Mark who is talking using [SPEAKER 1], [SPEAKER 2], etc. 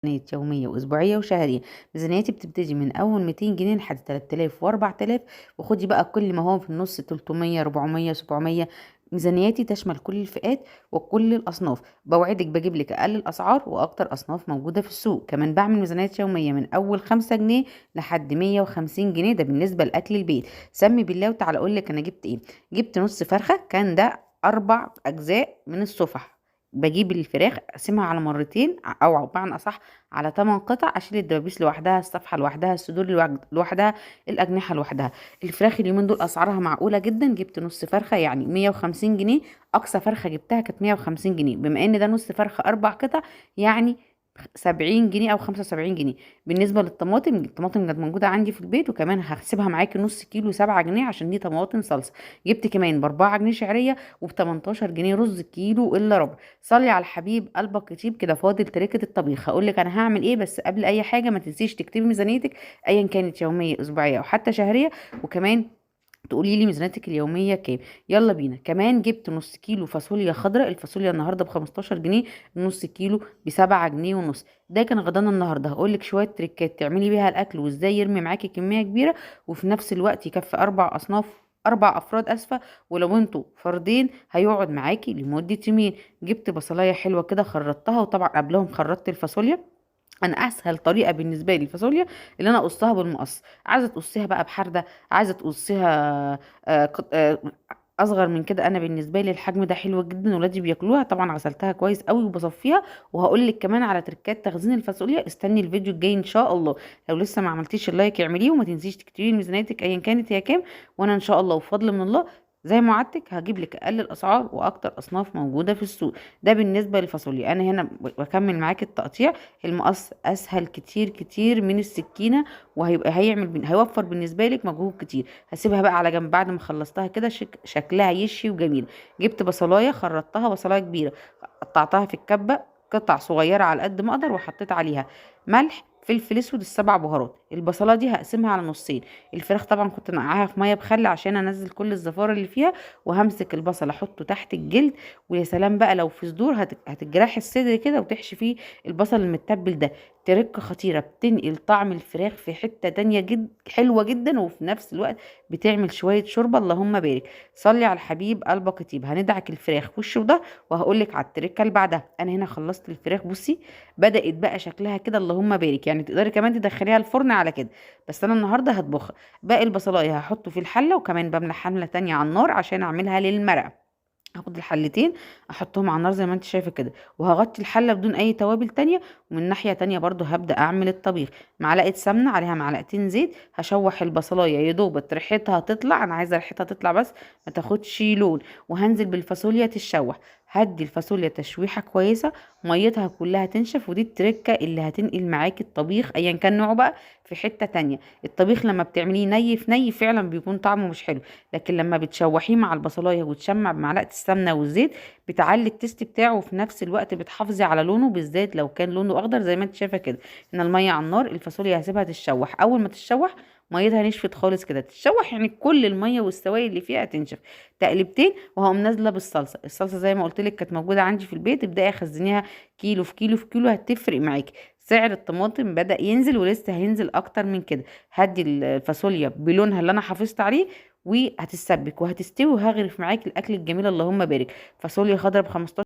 [SPEAKER 1] يومية وأسبوعية وشهرية. ميزانيتي بتبتدي من أول 200 جنيه لحد 3000 و4000، وخدي بقى كل ما هو في النص 300 400 700. ميزانياتي تشمل كل الفئات وكل الأصناف. بوعدك بجيب لك أقل الأسعار وأكتر أصناف موجودة في السوق. كمان بعمل ميزانيات يومية من أول 5 جنيه لحد 150 جنيه، ده بالنسبة لأكل البيت. سمي بالله وتعالى أقول لك أنا جبت إيه. جبت نص فرخة، كان ده 4 أجزاء من الصفح. بجيب الفراخ اقسمها على مرتين، او بمعنى اصح على 8 قطع، اشيل الدبابيس لوحدها، الصفحة لوحدها، الصدور لوحدها، الاجنحة لوحدها. الفراخ اليومين دول اسعارها معقولة جدا. جبت نص فرخة يعني 150 جنيه، اقصى فرخة جبتها كانت 150 جنيه. بما ان ده نص فرخة 4 قطع يعني 70 جنيه او 75 جنيه. بالنسبة للطماطم، الطماطم كانت موجودة عندي في البيت، وكمان هحسبها معاكي نص كيلو 7 جنيه عشان دي طماطم صلصه. جبت كمان ب4 جنيه شعرية وب18 جنيه رز كيلو الا ربع. صلي على الحبيب قلبك يطيب كده. فاضل تركه الطبيخ، هقول لك انا هعمل ايه، بس قبل اي حاجة ما تنسيش تكتبي ميزانيتك ايا كانت يومية اسبوعية او حتى شهرية، وكمان تقولي لي ميزانيتك اليومية كام. يلا بينا. كمان جبت نص كيلو فاصوليا خضراء، الفاصوليا النهارده ب15 جنيه، نص كيلو ب7 جنيه ونص. ده كان غدانا النهارده. هقول لك شوية تريكات تعملي بيها الاكل وازاي يرمي معاكي كمية كبيرة وفي نفس الوقت يكفي 4 اصناف، 4 افراد اسفه، ولو انتوا فردين هيقعد معاكي لمدة يومين. جبت بصلايه حلوة كده خرطتها، وطبعا قبلهم خرطت الفاصوليا. انا اسهل طريقه بالنسبة لي الفاصوليا اللي انا اقصها بالمقص. عايزه تقصيها بقى بحرده، عايزه تقصيها اصغر من كده. انا بالنسبة لي الحجم ده حلو جدا، ولادي بياكلوها. طبعا غسلتها كويس قوي وبصفيها، وهقول لك كمان على تركات تخزين الفاصوليا. استني الفيديو الجاي ان شاء الله. لو لسه ما عملتيش ال like اعمليه، وما تنسيش تكتبي ميزانيتك ايا كانت هي كام. وانا ان شاء الله وفضل من الله زي ما وعدتك هجيب لك اقل الاسعار واكتر اصناف موجودة في السوق. ده بالنسبة للفاصوليا. انا هنا بكمل معاكي التقطيع. المقص اسهل كتير كتير من السكينة، وهيبقى هيوفر بالنسبة لك مجهود كتير. هسيبها بقى على جنب بعد ما خلصتها كده، شكلها يشي وجميل. جبت بصلايه خرطتها، بصلايه كبيرة قطعتها في الكبه قطع صغيرة على قد ما اقدر، وحطيت عليها ملح فلفل اسود ال7 بهارات. البصله دي هقسمها على نصين. الفراخ طبعا كنت نقعاها في مية بخل عشان انزل كل الزفاره اللي فيها، وهمسك البصل احطه تحت الجلد. ويا سلام بقى لو في صدور هتجرحي الصدر كده وتحشي فيه البصل المتبل ده. تركه خطيرة بتنقل طعم الفراخ في حتة تانية جد حلوة جدا، وفي نفس الوقت بتعمل شوية شوربة اللهم بارك. صلي على الحبيب قلبك يطيب. هندعك الفراخ وش وده، وهقول لك على التركة اللي بعدها. انا هنا خلصت الفراخ، بصي بدات بقى شكلها كده اللهم بارك. يعني تقدري كمان تدخليها الفرن على كده، بس انا النهارده هطبخها. باقي البصلايه هحطه في الحلة، وكمان بملى حله تانية على النار عشان اعملها للمرقه. هاخد الحلتين احطهم على النار زي ما انت شايفه كده، وهغطي الحلة بدون اي توابل تانية. ومن ناحية تانية برضو هبدا اعمل الطبيخ. معلقه سمنه عليها معلقتين زيت، هشوح البصلايه يا دوبت ريحتها تطلع، انا عايزه ريحتها تطلع بس ما تاخدش لون. وهنزل بالفاصوليا تتشوح. هدي الفاصوليا تشويحه كويسة، ميتها كلها تنشف، ودي التركة اللي هتنقل معاكي الطبيخ ايا كان نوعه بقى في حتة تانية. الطبيخ لما بتعمليه ني في ني فعلا بيكون طعمه مش حلو، لكن لما بتشوحيه مع البصلايه وتشمع بمعلقه السمنة والزيت بتعلي ال taste بتاعه، وفي نفس الوقت بتحافظي على لونه، بالذات لو كان لونه اخضر زي ما انت شايفه كده. هنا المية على النار، الفاصوليا هسيبها تتشوح. اول ما تتشوح ميتها نشفت خالص كده، تتشوح يعني كل المية والسوائل اللي فيها تنشف. تقلبتين وهقوم نازله بالصلصه. الصلصه زي ما قلت لك كانت موجودة عندي في البيت، ابداي خزنيها كيلو في كيلو في كيلو، هتفرق معاكي. سعر الطماطم بدأ ينزل ولسه هينزل اكتر من كده. هدي الفاصوليا بلونها اللي انا حافظت عليه، وهتتسبك وهتستوي، وهغرف معاكي الاكل الجميل اللهم بارك. فاصوليا خضراء ب15